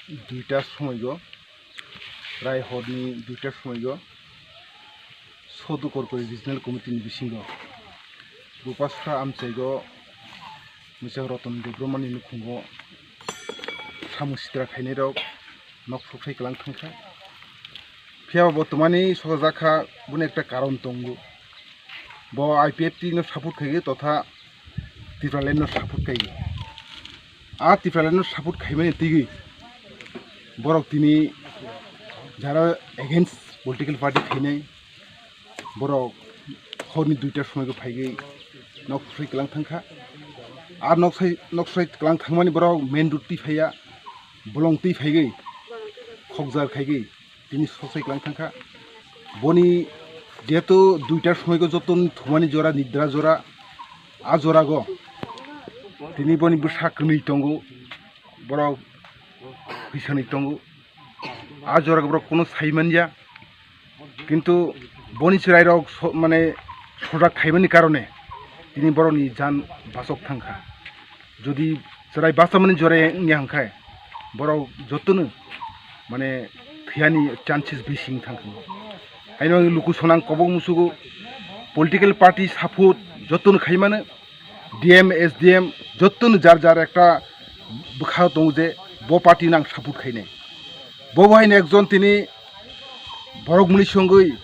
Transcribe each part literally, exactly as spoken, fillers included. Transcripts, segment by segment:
Duita somoigo, prai horni duita somoigo Sodu Korkori Regional Committee ni bisingo Rupasra amchaigo Mwichang Roton Debbarmani nukhungo samung sitra khainairok nok soksai kwlang thangkha. Phiya bo tumani sojakha boni ekta karon tongo. Bo I P F T no support khaigi totha Tipraland no support khaigi. A Tipraland no support khaimani tigi borok tini jara against political party khainai borok horni duita somoigo phaigwi nok soksai kwlang thangkha. Ar nok sai, nok soksai kwlang thangmani borok main road twi phaiya, bolong twi phaigwi khokjar khaigwi tini soksai kwlang thangkha. Boni jehetu duita somoigo jotoni thumani jora, nidra jora, a jorago tini boni bwsa kwnwi tongo, borok phisani tongo. A jorago borok kuno sai manya. Kintu boni chwrairok so-, mane sojak khaimani karone tini borokni jan bachok thangkha. Jodi chwrai bachamani jora wngya hwnkhe borok jotono mane thwiyani chances bisi wng thangkha. Haino luku sonang kobok musugo political party support jotono khaimano. D M, S D M, jottoni jar jar ekta bwkha tongo je bo party no ang support khainai. Bo bo haino ekjon tini borok muni songwi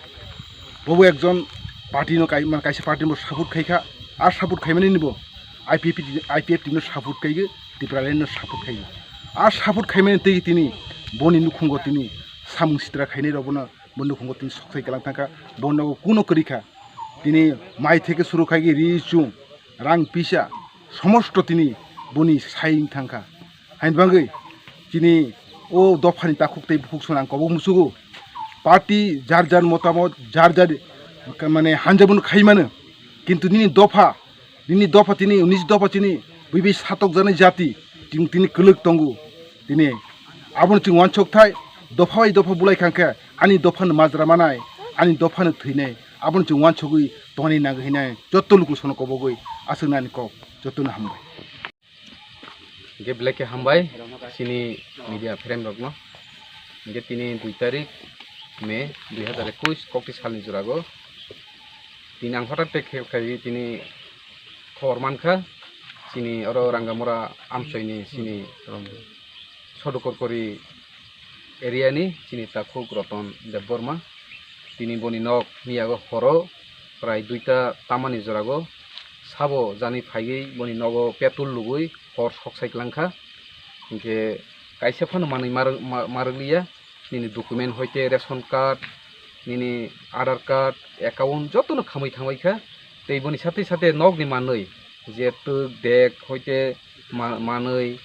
bo bo ekjon party no kai-, mane kaisa party no support khaikha. Ar support khaimani ni bo I P F T, I P F T no support khaigo, Tipraland no support khaigo. Ar support khaimani tei tini boni nukhungo tini samung sitra khainai rok bono bo nukhungo tini soksai kwlang thangkha, bo nogo kuno kwrwikha. Tini mai theke suru khaigi ri chung rang pisa somosto tini boni sai wng thangkha. Haini bagwi chini o dophani takhuk tei bukhuk song ang kobok musugo. Party jar jar motamot, jar jar mane hanjabon khaimano. Kintu nini dopha, nini dopha tini, nini dopha chini bui bui satokjaknai jati, tini, tini kwlwk tongo. Tini abono chwng uansuk thai, dopha bai dopha bulai kha khe ani dophano majra manai, ani dophano thwinai. Abono chwng uansugwi tongni nang hinai jotto luku sono kobogwi aswk nani kok, jottono hambai. Hingke belai khe hambai chini media friend rokno. Hingke tini dui tarik May dui hazar ekush kokti salni jorago tini ang hotat khe khlaiwi tini khobor mankha chini oro Rangamura amchoini chini Sodukorkori area ni chini takhuk Roton Debbarma. Tini boni nok miyago horo prai duita tamani jorago sabo jani phaiwi boni nogo petrol lugwi hor sok sai kwlangkha. Hinkhe kaisa phano manwi marwk-, ma-, marwkliya. Nini document hoite ration card, nini Aadhaar card, account jotono khamwi thangbaikha. Tei boni sathe sathe nokni manwi je twk, dek, hoite ma-, manwi,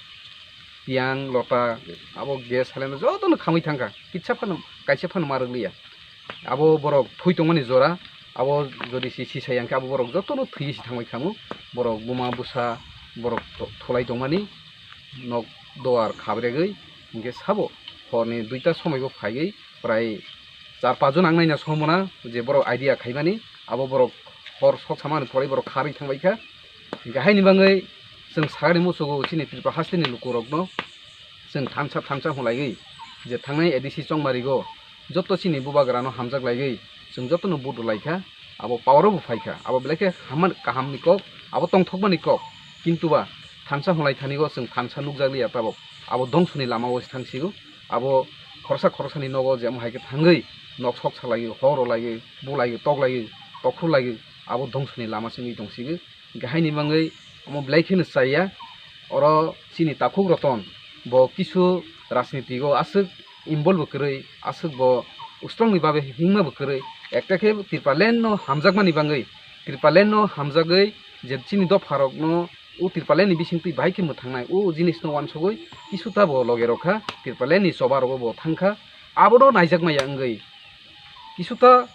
tiyang, lota, abo gas cylinder jotono khamwi thangkha, kitsa phano, kaisa phano marwkliya. Abo borok thwi tongmani jora, abo jodi si sisai yang khe abo borok jotono thwiwi si thangbai khamu, borok buma bwsa, borok tho-, tholai tongmani nok duar khabregwi, hinkhe sabo horni duita somoibo phaiwi prai char pach jon ang naina somona je borok idea khaimani, abo borok hor sok samani pore borok kharwi thangbaikha. Hinkhe haini bagwi chwng sakani muchugo chini Tripura hasteni lukurokno chwng thansa thansa hwnlaiwi je thangnai A D C chongmarigo joto chini bubagrano hamjaklaiwi chwng jotono vote rwlaikha, abo power o bo phaikha, abo belai khe hamani kahamni kok, abo tongthokmani kok, kintu ba thansa hwnlai thanigo chwng thansa nukjakliya tabok, abo dongsoni lamao se thangsigo. Abo khoroksa khoroksani nogo je omo hai khe thangwi nok sok salaiwi, hor rwlaiwi, bulaiwi, toklaiwi, tokhurlaiwi, abo dongsoni lama se wngwi tongsigo. Hinkhe haini bagwi omo belai kheno chaya, oro chini takhuk Roton bo kisu rajniti o aswk involve bo kwrwi, aswk bo strongni bagwi himma bo kwrwi, ekta khe Tipraland no hamjakmani bagwi, Tipraland no hamjagwi je chini dopharokno o Tipraland ni bisingtwi bahai khe mwthangnai o jinisno uansugwi kisu ta bo loge rokha, Tipraland ni choba rogo bo thangkha, abono naijakmaya wngwi kisu ta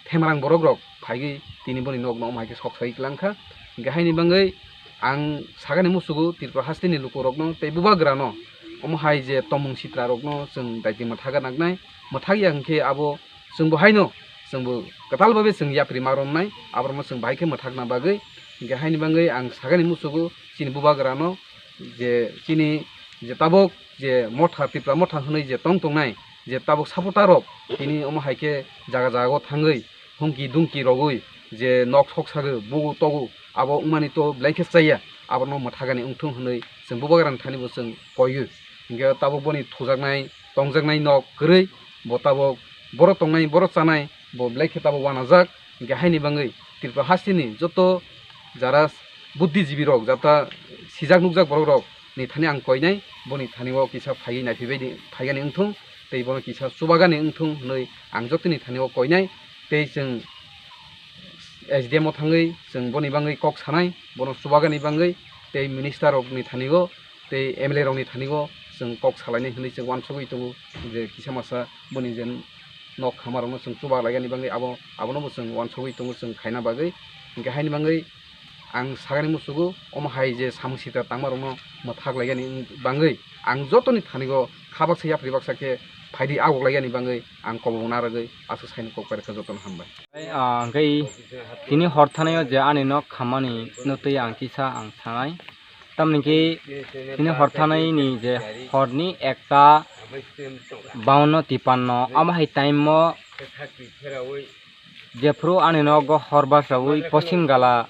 themarang borok rok phaigwi tini boni nokno omo hai khe sok sai kwlangkha. Hinkhe haini bagwi ang sakani muchugo Tripura hasteni lukurokno tei bubagrano omo hai je tomung sitra rokno chwng daiti mwthaga nangnai, mwthagya hinkhe abo chwngbo haino chwngbo kwtal babe chwng yapri ma romnai, aborokno chwng bahai khe mwthakna bagwi. Hinkhe haini bagwi ang sakani muchugo chini bubagrano je chini je tabuk je motha, Tipra motha hwnwi je tong tongnai, je tabuk supporter rok tini omo hai khe jaga jaga o thangwi humki dumki rogwi je nok sok sagwi bugu togu, abo wngmani to belai khe chaya, abono mwthagani wngthung hwnwi chwng bubagrani thani bo chwng koiwi. Hinkhe tabuk boni thujaknai tongjaknai nok kwrwi, bo tabuk borok tongnai, borok chanai, bo belai khe tabuk uanajak. Hinkhe haini bagwi Tripura hasteni joto jara buddhijibi rok, jata sijak nukjak borok rok ni thani ang koinai, boni thani o kisa phaiwi naiphibai di, phaigani wngthung, tei bono kisa chubagani wngthung hwnwi ang jotoni thani o koinai. Tei chwng S D M o thangwi chwng boni bagwi kok sanai, bono chubagani bagwi tei minister rok ni thani o tei M L A rok ni thani o chwng kok salainai hwnwi chwng uansugwi tongo je kisa masa boni je nok khama rokno chwng chuba laigani bagwi abo, abono bo chwng uansugwi tongo chwng khaina bagwi. Hinkhe haini bagwi ang sagani musugo omo hai je samung sitra tangma rokno mwthak laigani bagwi ang jotoni thani o kha baksa yapri baksa khe phaidi agok laigani bagwi ang kobong narwgwi aswk saini kok pai rwkha jotono hambai. Tei, ah, hwnkhe tini hor thanai o je ani nok khamani no twi ang kisa ang sanai. Tamni khe tini hor thanai ni je hor ni ekta bawanno tipanno amo hai time o jephru ani nogo hor basawi posim gala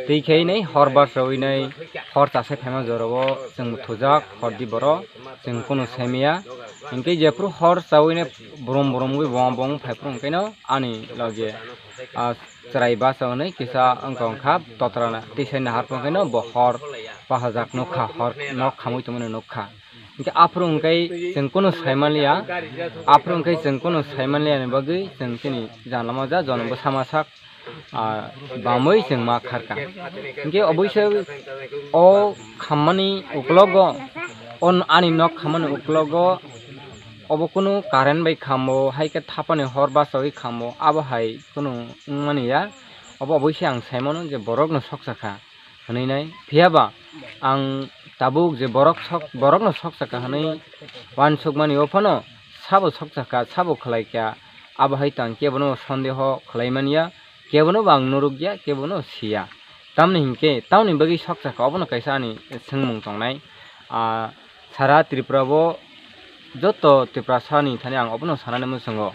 twi khe nai hor basawi nai hor chasai phaima jorao chwng thujak hor di borok chwng kunu saimaya. Hinkhe jephru hor chawi nai brum brum wi bong bong phaiphru hinkhe no ani loge, ah, chwrai basa hwnwi kisa wngkha wngkha totrana tei sai naharphang khe no bo hor pahajak nukha, hor nok khamwi tongmani nukha. Hinkhe aphuru hwnkhe chwng kunu saimanliya, aphuru hwnkhe chwng kunu saimanliya ni bagwi chwng chini janlama ja jonom bwsa masak, ah, bamwi chwng ma kharkha. Hinkhe oboise o khammani uklogo, o ani nok khammani uklogo obo kunu current bai khambo, hai khe thapani hor basawi khambo, abo hai kunu wngmani ya. Obo oboise ang saimano je borokno soksa kha hwnwi nai. Phiya ba ang tabuk je borok sok, borokno soksa kha hwnwi uansukmani o phano sabo soksa kha, sabo khlai kha, abo hai tang kebono sondeho khlai man ya, kebono bo ang nuruk ya, kebono si ya. Tamni hinkhe tamni bagwi soksa kha, obono kaisa ani swngmung tongnai. Ah, sara Tripura o joto Tiprasa ni thani ang obono sanani muchungo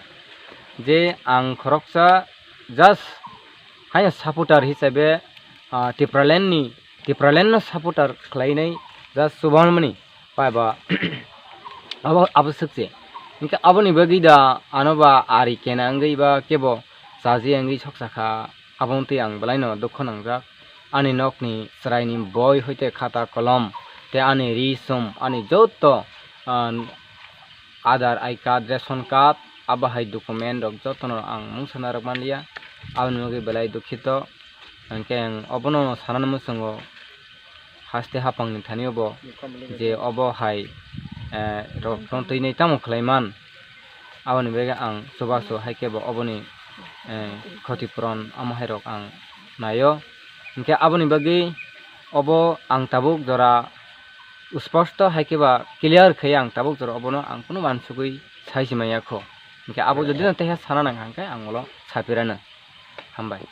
je ang khoroksa just haino supporter hisabe, ah, Tipraland ni, Tipraland no supporter khlainai just chubanmani pai ba abo, abo swk se. Hinkhe aboni bagwi da ano ba ari kena wngwi ba kebo chaji wngwi soksa kha, abo wngtwi ang belai no dukho nangjak. Ani nokni chwraini boi hoite khata kolom tei ani ri sum, ani joto, ah, Aadhaar, I card, ration card, abo hai document rok jotono ang mungsa narwk manliya, aboni bagwi belai dukhito. Hinkhe ang obono sanani muchungo haste haphangni thani obo je obo hai, eh, rok tongtwinai tamo khlaiman, aboni bagwi ang chubachu hai khe bo oboni, eh, khoti puron omo hai rok ang naio. Hinkhe aboni bagwi obo ang tabuk jora Sposto hai khe ba clear khe ang tabuk jora obono ang kunu uansugwi sai se manya kho. Hinkhe abo jodi no teisa sana nang kha, hinkhe ang ulo sapirano. Hambai.